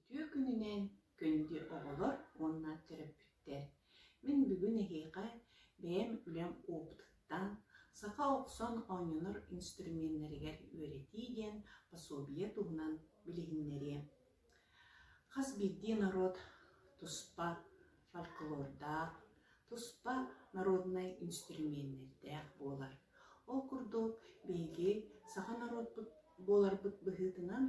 Үтүө күнүнэн, күндү оҕолор уонна төрөппүттэр! Мин бүгүн эһиэхэ бэйэм үлэм опытыттан саха охсон оонньонор инструменнарыгар үөрэтии диэн пособие туһунан билиһиннэриэм. Хас биирдии норуот туспа фольклордаах, туспа народнай инструменнэрдээх буолар. Ол курдук биһиги саха норуоппут буоларбыт быһыытынан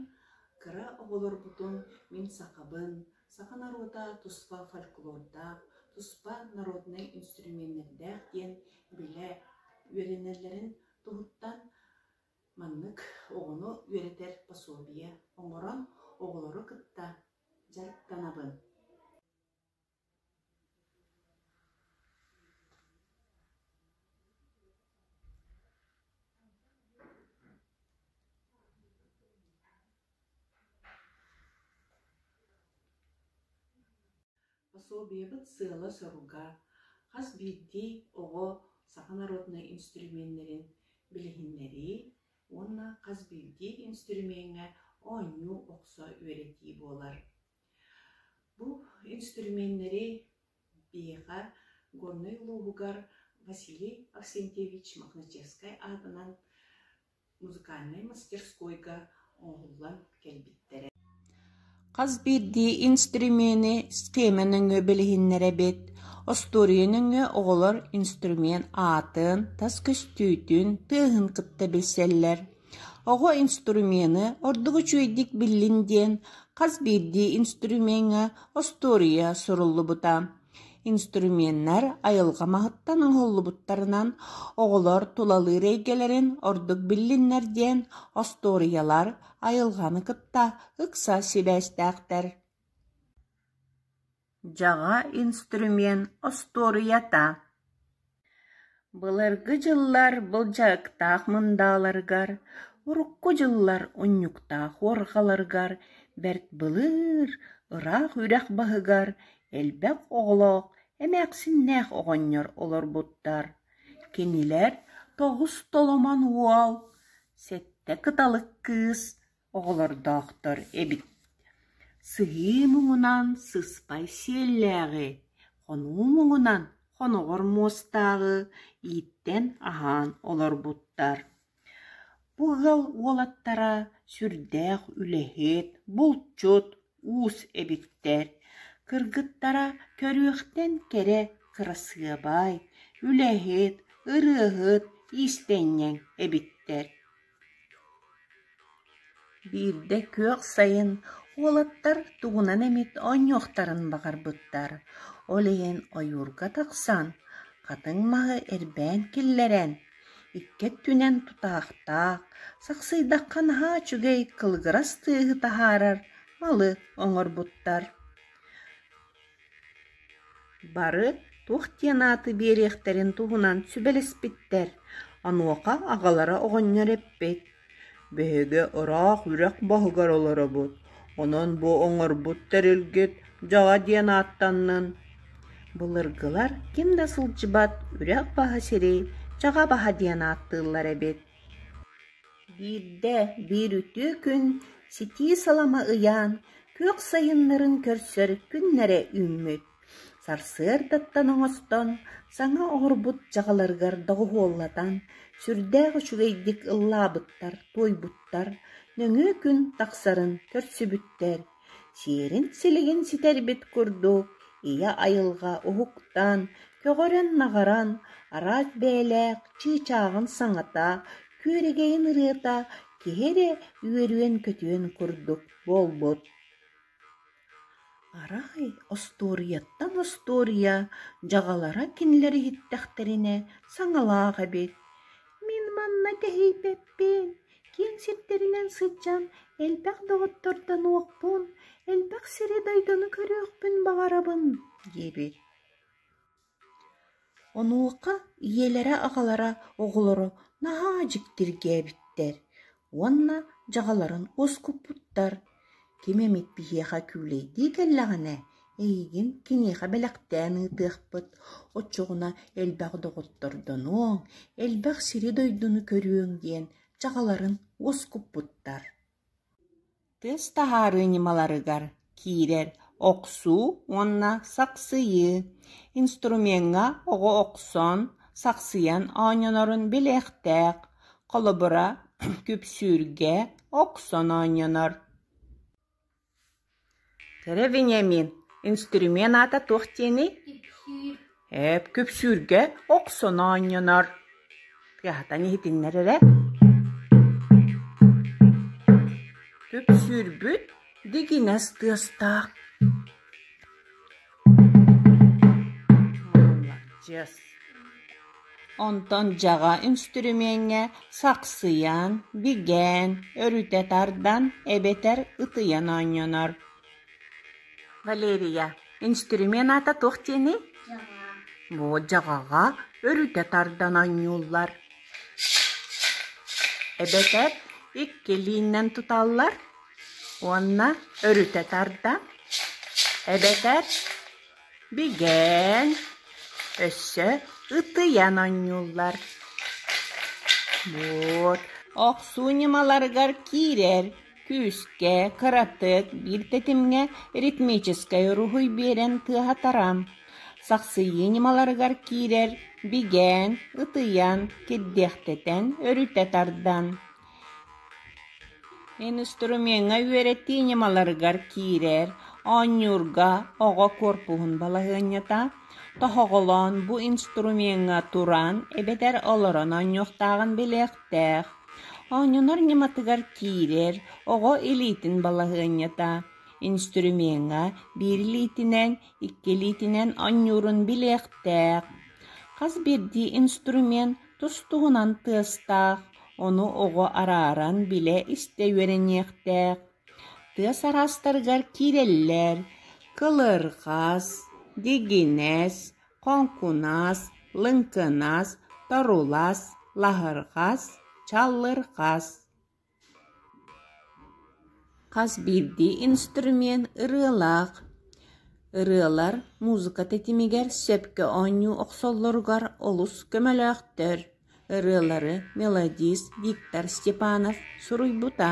кыра оҕолорбутун мин сахабын, саха норуота туспа фольклордаах, туспа народнай инструменнэрдээх диэн билэ үөрэнэллэрин туһуттан маннык оҕону үөрэтэр пособие оҥорон оҕолору кытта дьарыктанабын. Пособиебыт сыала-соруга хас биирдии оҕо саха народнай инструменнэрин билиһиннэрии уонна хас биирдии инструмеҥҥа оонньуу охсо үөрэтии буолар. Бу инструменнэри биһиэхэ Горнай улууһугар Василий Авксентьевич Мохначевскай аатынан музыкальнай мастерскойга оҥоһуллан кэлбиттэрэ. Хас биирдии инструмени схема нөҥүө билиһиннэрэбит, остуоруйа нөҥүө оҕолор инструмент аатын, тас көстүүтүн, тыаһын кытта билсэллэр. Оҕо инструмены ордук үчүгэйдик биллин диэн хас биирдии инструмеҥҥа остуоруйа суруллубута. Инструменнар айылҕа маһыттан оҥоһуллубуттарынан оҕолор тулалыыр эйгэлэрин ордук биллиннэр диэн остуоруйалар айылҕаны кытта ыкса сибээстээхтэр. Дьаҕа инструмент остуоруйата Былыргы дьыллар былдьаһыктаах мындааларыгар, урукку дьыллар унньуктаах уорҕаларыгар бэрт былыр ыраах үрэх баһыгар элбэх оҕолоох эмээхсиннээх оҕонньор олорбуттар. Кинилэр 9 толомон уол, 7 кыталык кыыс оҕолордоохтор эбит. Сыһыы муҥунан сыспай сиэллээҕи, хонуу муҥунан хоноҕор муостааҕы ииттэн-аһаан олорбуттар. Бу ыал уолаттара сүрдээх үлэһит, булчут, уус эбиттэр. Кыргыттара көрүөхтэн кэрэ кырасыабай, үлэһит, ырыаһыт, иистэнньэҥ эбиттэр. Биирдэ күөх сайын уолаттар тугунан эмит оонньуохтарын баҕарбыттар, ол иһин ойуурга тахсан, хатыҥ маһы эрбээн киллэрэн, икки өттүнэн тутаахтаах, сахсыйдахха наһаа үчүгэй кылыгырас тыаһы таһаарар малы оҥорбуттар. Бары туох диэн ааты биэриэхтэрин туһунан сүбэлэспиттэр, онуоха аҕалара оҕонньор эппит: «Биһиги ыраах үрэх баһыгар олоробут, онон бу оҥорбут тэрилгит Дьаҕа диэн ааттаннын». Былыргылар ким да сылдьыбат үрэх баһа сири Дьаҕа баһа диэн ааттыыллар эбит. Биирдэ биир үтүө күн ситии салама ыйаан, күөх сайыннарын көрсөр күннэрэ үүммүт. Сарсыардаттан оҥостон, саҥа оҥорбут дьаҕаларыгар доҕуһуоллатан, сүрдээх үчүгэйдик ыллаабыттар-туойбуттар, нөҥүө күн тахсарын көрсүбүттэр. Сиэрин-силигин ситэрбит курдук, ийэ айылҕа уһуктан, көҕөрөн-наҕаран, араас бэйэлээх чыычааҕын саҥата, күөрэгэйин ырыата киһи эрэ үөрүөн-көтүөн курдук буолбут. Арай остуоруйаттан остуоруйа дьаҕалара кинилэр иһиттэхтэринэ саҥалаах эбит: «Мин манна тэһийбэппин, Киэҥ сирдэринэн сылдьан элбэх доҕоттордонуохпун, элбэх сири-дойдуну көрүөхпүн баҕарабын» диэбит. Онуоха ийэлэрэ-аҕалара оҕолоро наһаа дьиктиргээбиттэр уонна дьаҕаларын уоскуппуттар: «Ким эмит биһиэхэ күүлэйдии кэллэҕинэ, эйигин киниэхэ бэлэхтээн ыытыахпыт, оччоҕуна элбэх доҕоттордонуоҥ, элбэх сири-дойдуну көрүөҥ» диэн дьаҕаларын уоскуппуттар. Тыас таһаарыы ньымаларыгар. киирэр охсуу уонна сахсыйыы. Инструмеҥҥа оҕо охсон, сахсыйан оонньонорун билиэхтээх, холобура, күпсүүргэ охсон оонньонор. Кэрэ Вениамин, инструмент аата туох диэний? Күпсүүр. Эп, күпсүүргэ охсон оонньонор. Тыаһатан иһитиннэр эрэ. Күпсүүрбүт дигинэс тыастаах. Маладьыас. Онтон дьаҕа үнстүрүмүөҥҥэ сахсыйан, бигээн, өрүтэ тардан эбэтэр ытыйан оонньонор. Валерия, инструмент аата туох диэний? Дьаҕа. Бу дьаҕаҕа өрүтэ тардан оонньууллар. Эбэтэр икки илиинэн туталлар уонна өрүтэ тардан, эбэтэр бигээн, өссө ытыйан оонньууллар. Вот. Охсуу ньымаларыгар киирэр күүскэ, кыратык, биир тэтимҥэ ритмическэй уруһуй биэрэн тыаһатара. Сахсыйыы ньымаларыгар киирэр бигээн, ытыйан, кирдиэхтэтэн, өрүтэ тардан. Инструмеҥҥа үөрэтии ньымаларыгар киирэр, оонньуурга оҕо куорпуһун балаһыанньата, тоһоҕолоон бу инструмеҥҥа туран эбэтэр олорон оонньуохтааҕын билиэхтээх. Оонньонор ньыматыгар киирэр оҕо илиитин балаһыанньата, инструмеҥҥа биир илиитинэн, икки илиитинэн оонньуурун билиэхтээх. Хас биирдии инструмент тус-туһунан тыастаах, ону оҕо арааран билэ-истэ үөрэниэхтээх. Тыас араастарыгар киирэллэр: кылырҕас, дигинэс, хоҥкунас, лыҥкынас, торулас, лаһырҕас, чаллырҕас. Хас биирдии инструмент ырыалаах. Ырыалар музыка тэтимигэр сөпкө оонньуу охсоллоругар олус көмөлөөхтөр. Ырыалары мелодист Виктор Степанов суруйбута.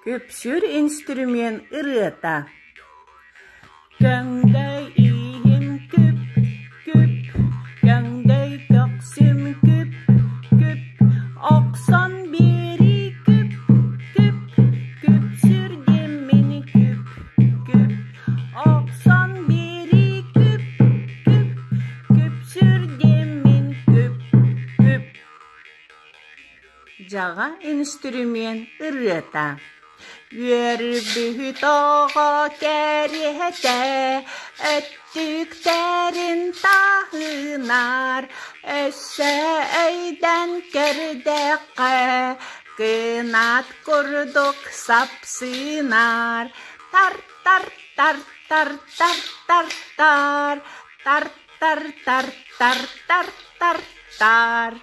Күпсүүр инструмент ырыата Көҥдөй иһим күп, күп, көҥдөй көхсүм күп, күп, охсон биэрии күп, күп, күпсүр диэммин күп, күп, охсон биэрии күп, күп, күпсүр диэммин күп, күп. Дьаҕа үнүстүрүмүөн ырыата Үөрбүт оҕо кэриэтэ өттүктэрин таһынар, өссө өйдөөн көрдөххө, кынат курдук сапсынар. Тар-тар-тар-тар-тар-тар-тар, тар-тар-тар-тар-тар-тар-тар.